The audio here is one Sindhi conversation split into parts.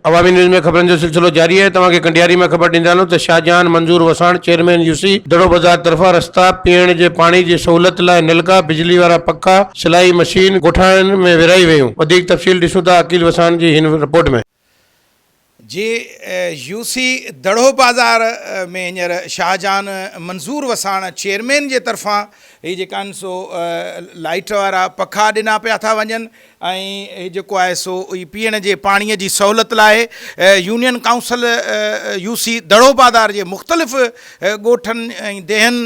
عوامي نيوز ۾ خبرن جو سلسلو جاري آهي توهان کي ڪنڊياري مان خبر ڏيندا هلون ته شاهجهان منظور وساڻ چيئرمين يو سي دڙو بازار طرفان رستا، پيئڻ جي پاڻي جي سهولت لاء نلڪا، بجلي وارا پکا، سلائي مشين ڳوٺاڻن ۾ ورهائي ويون وڌيڪ تفصيل ڏسون ٿا عقيل وساڻ جي هن رپورٽ ۾. جي يو سي دڙو بازار ۾ هينئر شاهجهان منظور وساڻ چيئرمين جي طرفان هي جيڪا آهن سو لائيٽ وارا پکا ڏنا پيا ٿا وڃن ۽ هي جيڪو آهي سو هي پيئڻ جي پاڻي جي سهولت لاء يونين ڪائونسل يو سي دڙو بازار جي مختلف ڳوٺن ۽ ديهن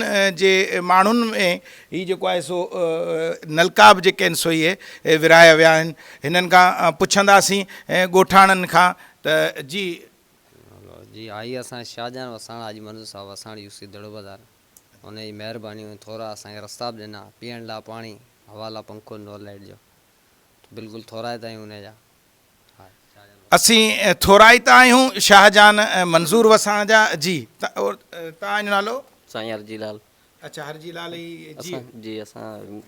جي ماڻهن ۾ هي جيڪو آهي سو نلڪا به جيڪي آهن سو اهي ورهايا ويا آهن هنن کان پڇنداسين ڳوٺاڻن کان ته جي. جي آئي اسان شاهجهان وساڻ حاجي منظور صاحب وساڻ يو سي دڙو بازار ان جي مهرباني ۽ ٿورا اسان کي رستا به ڏنا پيئڻ لا پاڻي هوا لا پنکو ڏنو لائيٽ جو بلڪل ٿورائتا آهيون ان جا ها شاهجهان وساڻ. اسين ٿورائتا آهيون شاهجهان منظور وساڻ جا جي توهان جو نالو. سائين هرجي لال. اڇا هرجي لال ئي جي. اسان جي اسان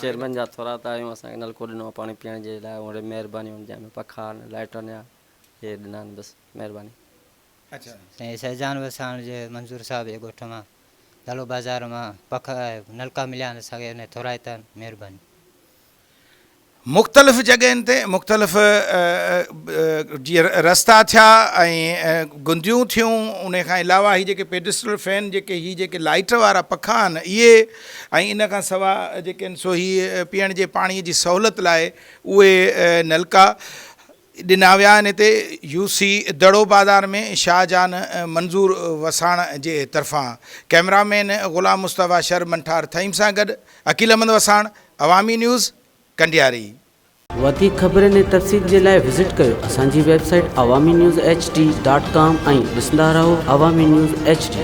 چيئرمين جا ٿورائتا آهيون اسان کي نلڪو ڏنو آهي پاڻي پيئڻ جي لاء اهڙي مهرباني ان جا پکا آهن لائٽن جا اهي ڏنا آهن بس مهرباني. اڇا. سائين شهجهان وساڻ جي منظور صاحب جي ڳوٺ مان دلو بازار مان پکا نلڪا مليا آهن اسان کي ان ٿورائتا آهن مهرباني. مختلف جڳهين تي مختلف جيئن رستا ٿيا ۽ گنديون ٿيون ان کان علاوه هي جيڪي پيڊسٽل فين جيڪي هي جيڪي لائٽ وارا پکا آهن اهي ۽ ان کان سوا جيڪي آهن سو هي پيئڻ جي پاڻي جي سهولت لاء اهي نلڪا ڏنا ويا آهن هتي يو سي دڙو بازار ۾ شاهجهان منظور وساڻ جي طرفان ڪئميرا مين غلام مصطفيٰ شر منٺار ٿهيم سان گڏ عقيل احمد وساڻ عوامي نيوز ڪنڊياري. وڌيڪ خبرن ۽ تفصيل جي لاء وزٽ ڪيو اسان جي website Awami news H D dot com ۽ ڏسندا رهو عوامي نيوز ايڇ ڊي.